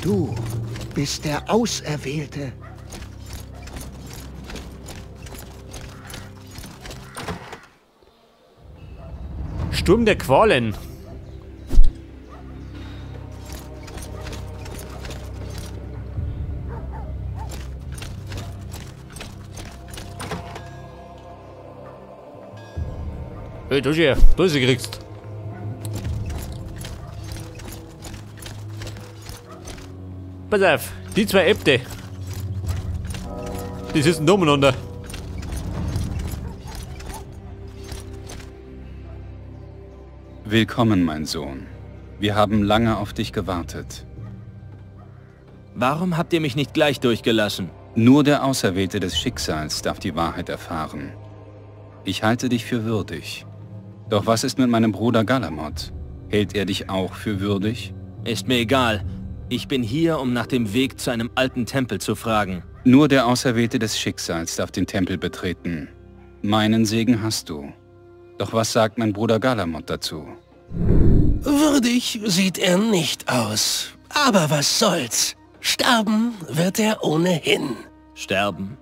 Du bist der Auserwählte. Sturm der Qualen. Hey, du hier, du sie kriegst. Pass auf, die zwei Äbte. Die sitzen da umeinander. Willkommen, mein Sohn. Wir haben lange auf dich gewartet. Warum habt ihr mich nicht gleich durchgelassen? Nur der Auserwählte des Schicksals darf die Wahrheit erfahren. Ich halte dich für würdig. Doch was ist mit meinem Bruder Galamot? Hält er dich auch für würdig? Ist mir egal. Ich bin hier, um nach dem Weg zu einem alten Tempel zu fragen. Nur der Auserwählte des Schicksals darf den Tempel betreten. Meinen Segen hast du. Doch was sagt mein Bruder Galamot dazu? Würdig sieht er nicht aus. Aber was soll's? Sterben wird er ohnehin. Sterben?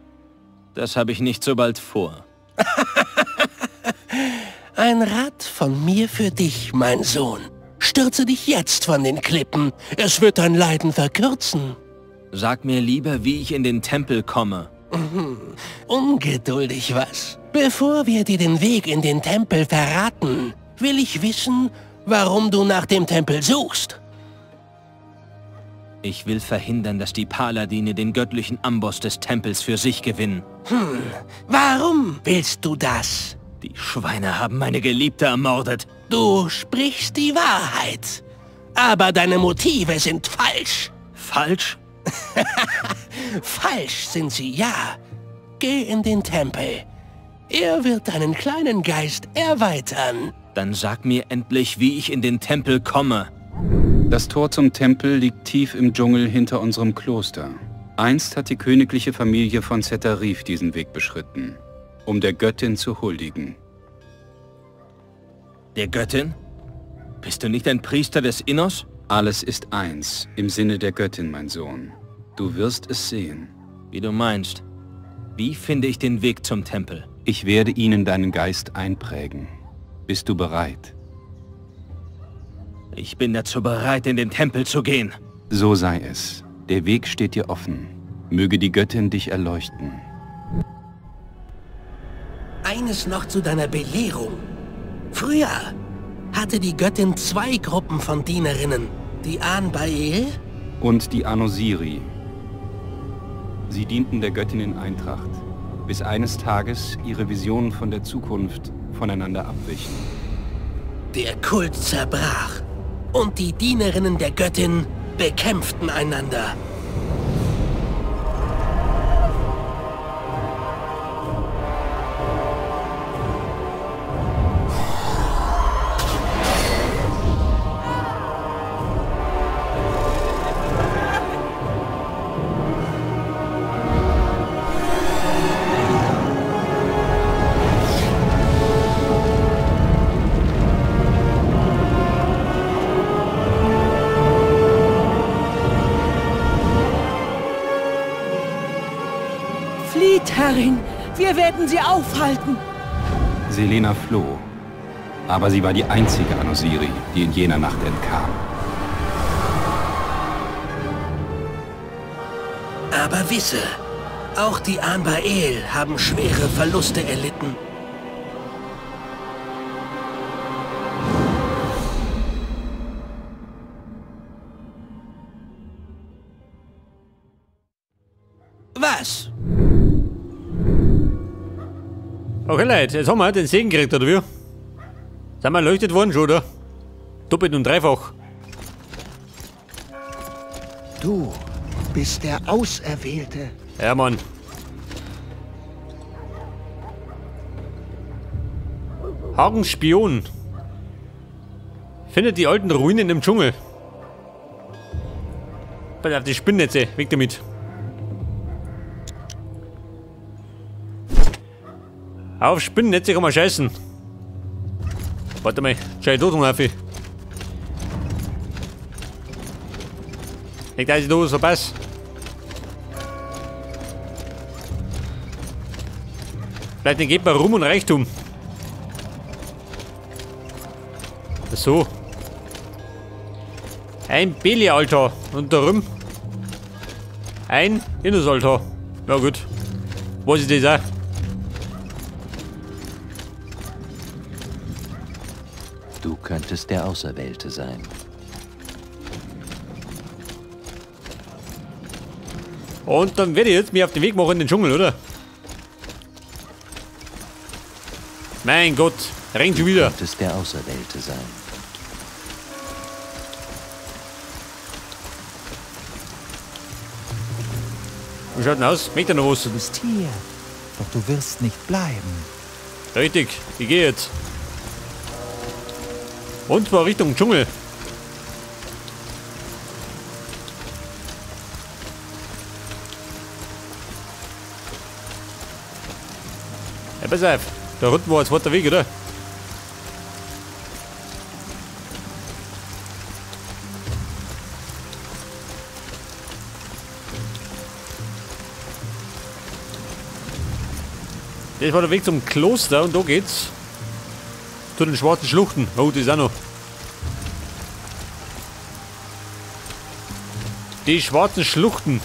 Das habe ich nicht so bald vor. Ein Rat von mir für dich, mein Sohn. Stürze dich jetzt von den Klippen. Es wird dein Leiden verkürzen. Sag mir lieber, wie ich in den Tempel komme. Ungeduldig, was? Bevor wir dir den Weg in den Tempel verraten, will ich wissen, warum du nach dem Tempel suchst. Ich will verhindern, dass die Paladine den göttlichen Amboss des Tempels für sich gewinnen. Warum willst du das? Die Schweine haben meine Geliebte ermordet. Du sprichst die Wahrheit. Aber deine Motive sind falsch. Falsch? Falsch sind sie, ja. Geh in den Tempel. Er wird deinen kleinen Geist erweitern. Dann sag mir endlich, wie ich in den Tempel komme. Das Tor zum Tempel liegt tief im Dschungel hinter unserem Kloster. Einst hat die königliche Familie von Setarrif diesen Weg beschritten, um der Göttin zu huldigen. Der Göttin? Bist du nicht ein Priester des Innos? Alles ist eins, im Sinne der Göttin, mein Sohn. Du wirst es sehen. Wie du meinst. Wie finde ich den Weg zum Tempel? Ich werde ihnen deinen Geist einprägen. Bist du bereit? Ich bin dazu bereit, in den Tempel zu gehen. So sei es. Der Weg steht dir offen. Möge die Göttin dich erleuchten. Eines noch zu deiner Belehrung. Früher hatte die Göttin zwei Gruppen von Dienerinnen. Die Anbael und die Anosiri. Sie dienten der Göttin in Eintracht, bis eines Tages ihre Visionen von der Zukunft voneinander abwichen. Der Kult zerbrach und die Dienerinnen der Göttin bekämpften einander. Herrin, wir werden sie aufhalten. Selena floh, aber sie war die einzige Anosiri, die in jener Nacht entkam. Aber wisse, auch die Anbael haben schwere Verluste erlitten. Was? Okay, Leute, jetzt haben wir den Segen gekriegt, oder wie? Sind wir erleuchtet worden schon, oder? Doppelt und dreifach. Du bist der Auserwählte. Ja, Mann. Hagens Spion. Findet die alten Ruinen im Dschungel. Pass auf, die Spinnnetze. Weg damit. Auf Spinnennetze kann man scheißen. Warte mal, schau ich da drum auf. Nicht, dass ich da was verpasse. Vielleicht geht man Ruhm und Reichtum. So. Ein Beli-Altar. Und darum ein Innos-Altar. Na gut. Was ist das auch? Du könntest der Auserwählte sein. Und dann werde ich jetzt mich auf den Weg machen in den Dschungel, oder? Mein Gott, rennt schon wieder. Du könntest der Auserwählte sein. Wie schaut denn aus? Möchte noch was? Du bist hier, doch du wirst nicht bleiben. Richtig, ich gehe jetzt. Und zwar Richtung Dschungel. Ja, pass auf. Da unten war jetzt weiter Weg, oder? Das war der Weg zum Kloster und da geht's zu den schwarzen Schluchten. Oh, das ist auch noch. Die schwarzen Schluchten.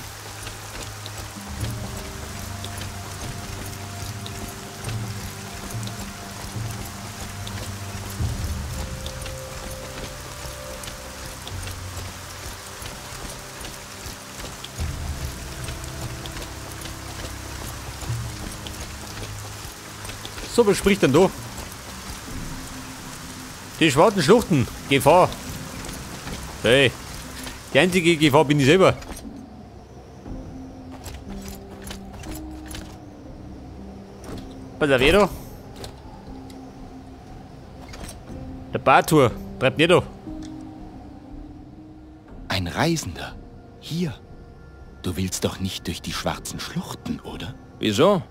So, was spricht denn da? Die schwarzen Schluchten. Gefahr. Hey. Die einzige Gefahr bin ich selber. Was ist da? Der Bartur. Treibt nicht da. Ein Reisender. Hier. Du willst doch nicht durch die schwarzen Schluchten, oder? Wieso?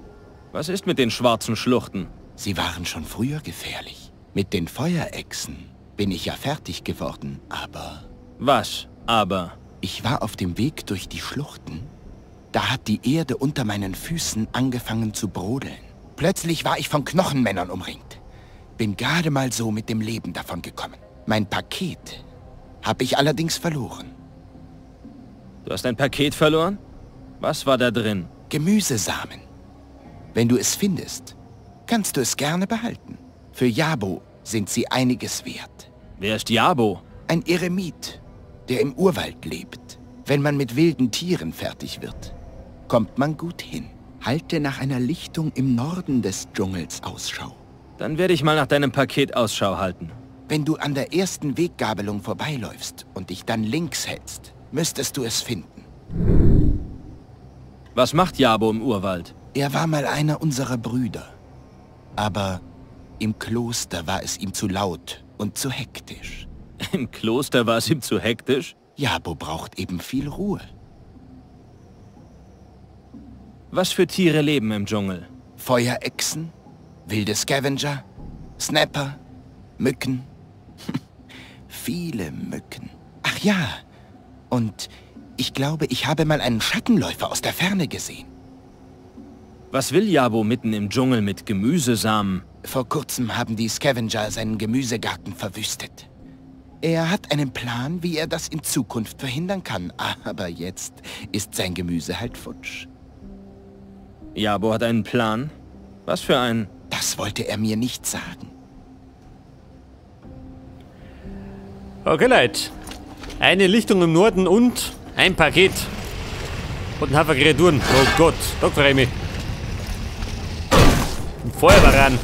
Was ist mit den schwarzen Schluchten? Sie waren schon früher gefährlich. Mit den Feuerechsen bin ich ja fertig geworden, aber... Was, aber? Ich war auf dem Weg durch die Schluchten. Da hat die Erde unter meinen Füßen angefangen zu brodeln. Plötzlich war ich von Knochenmännern umringt. Bin gerade mal so mit dem Leben davon gekommen. Mein Paket habe ich allerdings verloren. Du hast ein Paket verloren? Was war da drin? Gemüsesamen. Wenn du es findest, kannst du es gerne behalten. Für Jabo sind sie einiges wert. Wer ist Jabo? Ein Eremit, der im Urwald lebt. Wenn man mit wilden Tieren fertig wird, kommt man gut hin. Halte nach einer Lichtung im Norden des Dschungels Ausschau. Dann werde ich mal nach deinem Paket Ausschau halten. Wenn du an der ersten Weggabelung vorbeiläufst und dich dann links hältst, müsstest du es finden. Was macht Jabo im Urwald? Er war mal einer unserer Brüder. Aber im Kloster war es ihm zu laut und zu hektisch. Im Kloster war es ihm zu hektisch? Jabo braucht eben viel Ruhe. Was für Tiere leben im Dschungel? Feuerechsen, wilde Scavenger, Snapper, Mücken. Viele Mücken. Ach ja, und ich glaube, ich habe mal einen Schattenläufer aus der Ferne gesehen. Was will Jabo mitten im Dschungel mit Gemüsesamen? Vor kurzem haben die Scavenger seinen Gemüsegarten verwüstet. Er hat einen Plan, wie er das in Zukunft verhindern kann, aber jetzt ist sein Gemüse halt futsch. Jabo hat einen Plan? Was für einen? Das wollte er mir nicht sagen. Okay, Leute. Eine Lichtung im Norden und ein Paket. Und ein Haufen Kreaturen. Oh Gott, da freue ich mich. Ein Feuerwaran.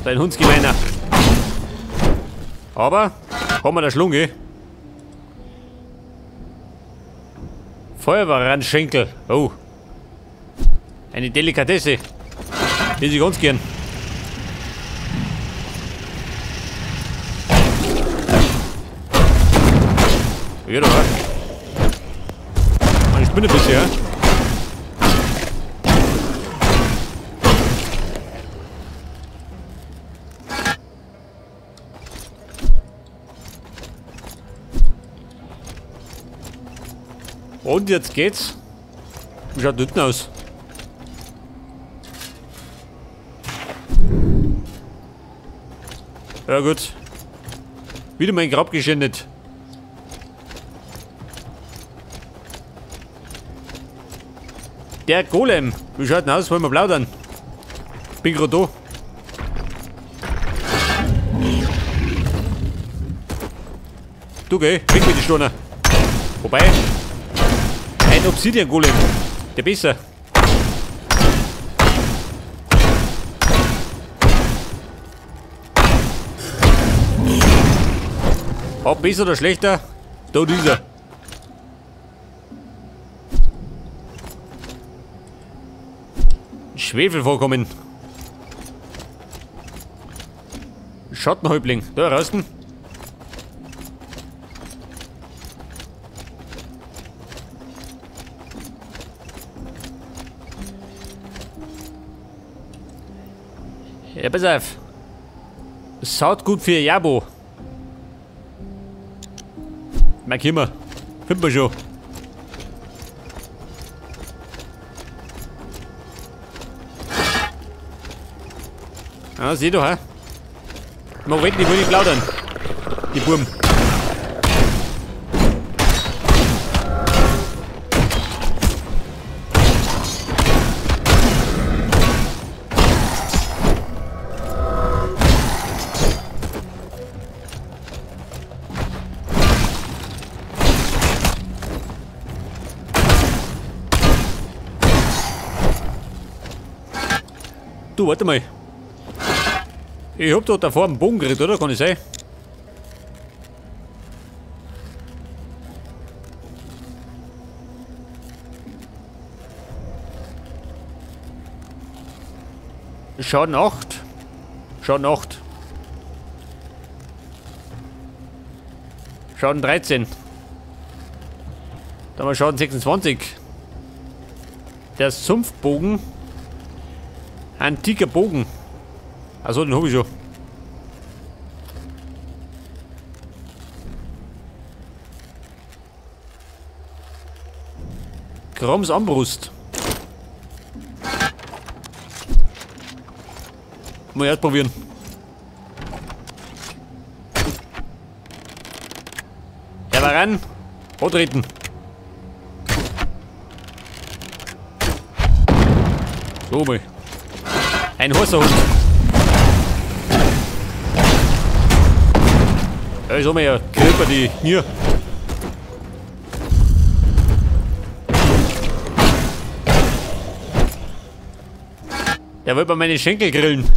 Dein Hundsgemeiner. Aber haben wir da Schlunge? Feuerwaran-Schenkel. Oh. Eine Delikatesse. Die sie ganz gern. Ja, da war. Meine Spinne bisher. Und jetzt geht's. Wie schaut hinten aus? Ja gut. Wieder mein Grab geschändet. Der Golem. Wie schaut denn aus? Wollen wir plaudern? Bin gerade da. Du geh, weg mit den Stoner. Wobei, ein Obsidian-Golem. Der besser. Ob besser oder schlechter, da dieser. Schwefelvorkommen. Schattenhäuptling, da draußen. Ja, pass auf. Saatgut für Jabo. Markieren wir. Finden wir schon. Ah, seh doch, hä? Mal wetten, die wollen nicht plaudern. Die Burm. Du, warte mal. Ich hab doch davor einen Bogen gekriegt, oder? Kann ich sein? Schaden 8. Schaden 8. Schaden 13. Dann haben wir Schaden 26. Der Sumpfbogen. Antiker Bogen. Also den hab ich schon. Kroms Armbrust. Mal ausprobieren. Ja, mal ran. Vortreten. So mal. Ein heißer Hund. Ja, ich sag mal ja, Körper die Knie. Der wollte mir meine Schenkel grillen.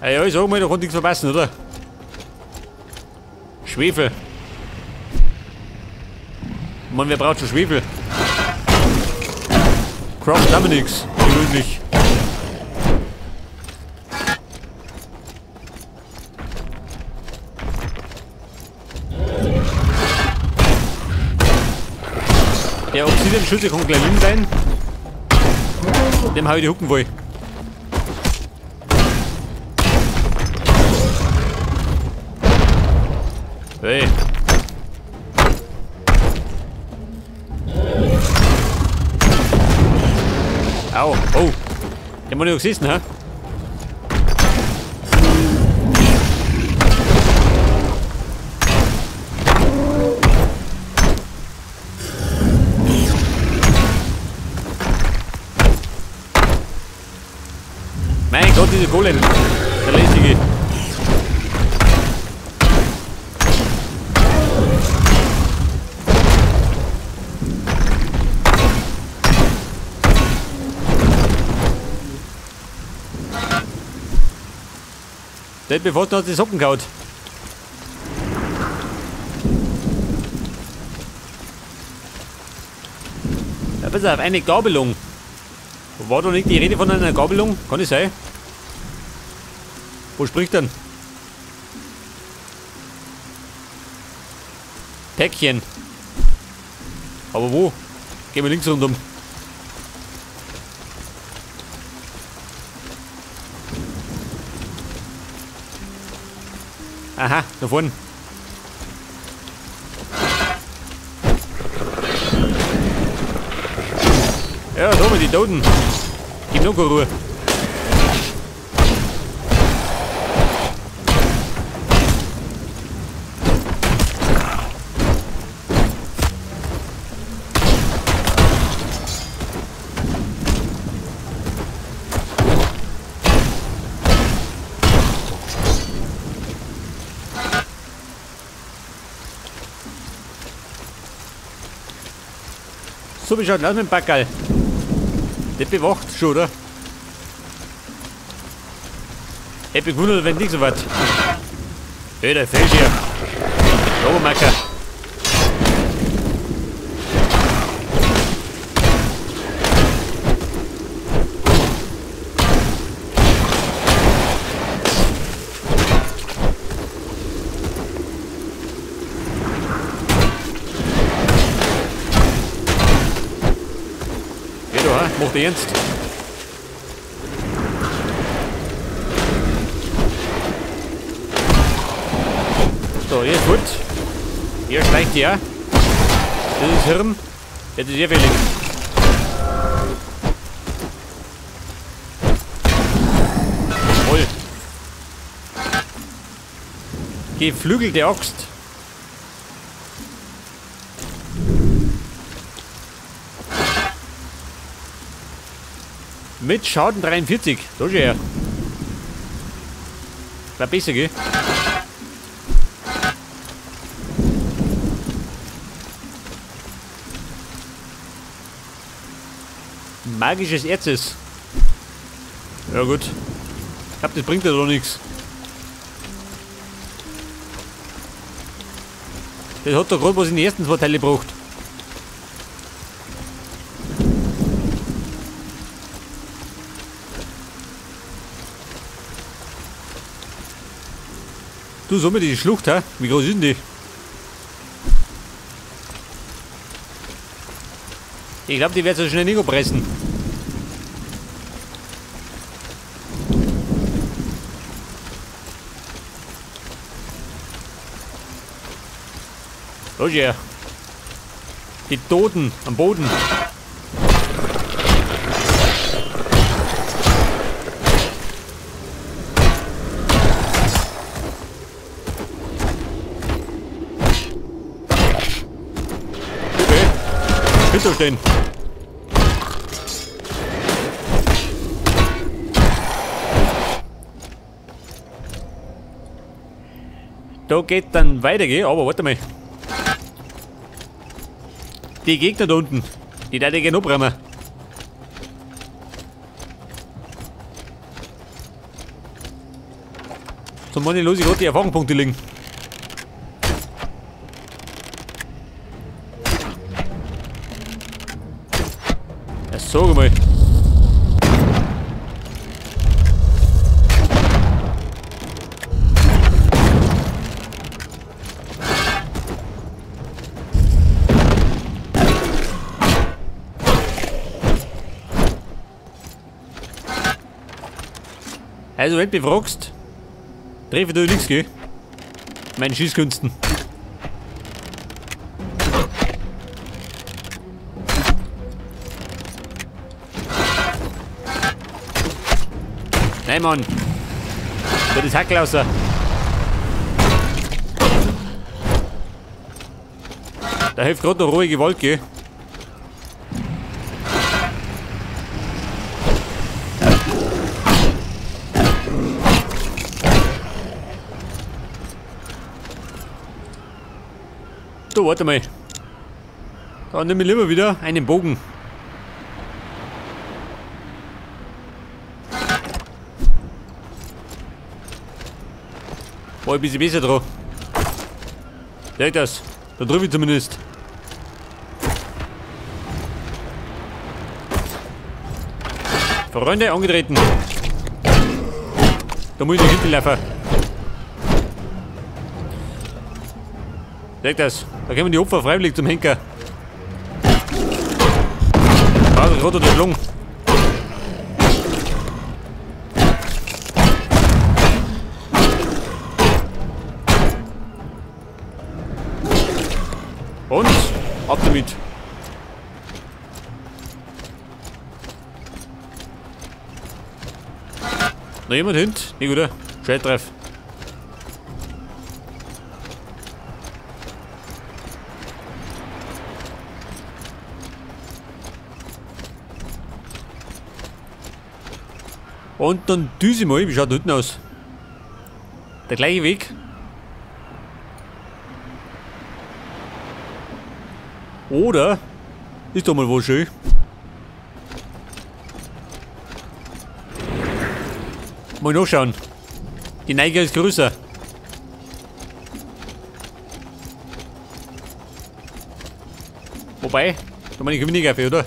Ja, ja, ich sag mal, da konnte nichts verpassen, oder? Schwefel. Mann, wer braucht schon Schwefel? Craft haben wir nix. Gewöhnlich. Der Obsidian-Schütze kann gleich hin sein. Dem hau ich die Hucken voll. Hey. Au, oh. Den haben wir nicht gesessen, hä? Mein Gott, diese Golem. Der lästige. Der hat mir fast noch die Socken gehauen. Ja, pass auf, eine Gabelung. War doch nicht die Rede von einer Gabelung? Kann es sein? Wo spricht denn? Päckchen. Aber wo? Gehen wir links rundum. Aha, da vorne. Ja, da mit die Toten. Gib noch keine Ruhe. So, wie schaut aus mit dem Backerl? Der bewacht schon, oder? Hätte mich gewundert, wenn nicht so weit. Hey, der fällt hier. Obermacker. Macht er ernst? So, hier ist gut. Hier schleicht ja. Das ist Hirn. Jetzt ist hier fällig. Voll. Geflügelte Axt. Mit Schaden 43. Da schon her. War besser, gell? Magisches Erzes. Ja gut. Ich glaub, das bringt ja doch nichts. Das hat doch gerade was in den ersten zwei Teile gebraucht. Du, so mit die Schlucht, hä? Wie groß ist denn die? Ich glaube, die wird so schnell nicht abreißen. Los hier. Die Toten am Boden. Okay. Stehen. Da geht dann weiter, gell? Aber warte mal. Die Gegner da unten, die da gehen abräumen. Zum einen los, ich gerade die Erfahrungspunkte liegen. Ja, sag mal. Also, wenn du mich fragst, treffe ich nichts, gell? Meine Schießkünsten. Nein, Mann. Da ist Hackel raus. Da hilft gerade noch ruhige Wolke. Du, warte mal. Da nehme ich lieber wieder einen Bogen. War ein bisschen besser dran. Sag das. Da drüben ich zumindest. Freunde, angetreten. Da muss ich nicht hinterlaufen. Sag das. Da kommen die Opfer freiwillig zum Henker. Ah, das rote Schlung. Und ab damit. Noch jemand hint? Nee, oder? Scheiß. Und dann düse ich mal, wie schaut da hinten aus? Der gleiche Weg. Oder ist doch mal wohl schön. Mal nachschauen. Die Neiger ist größer. Wobei, da meine ich weniger für, oder?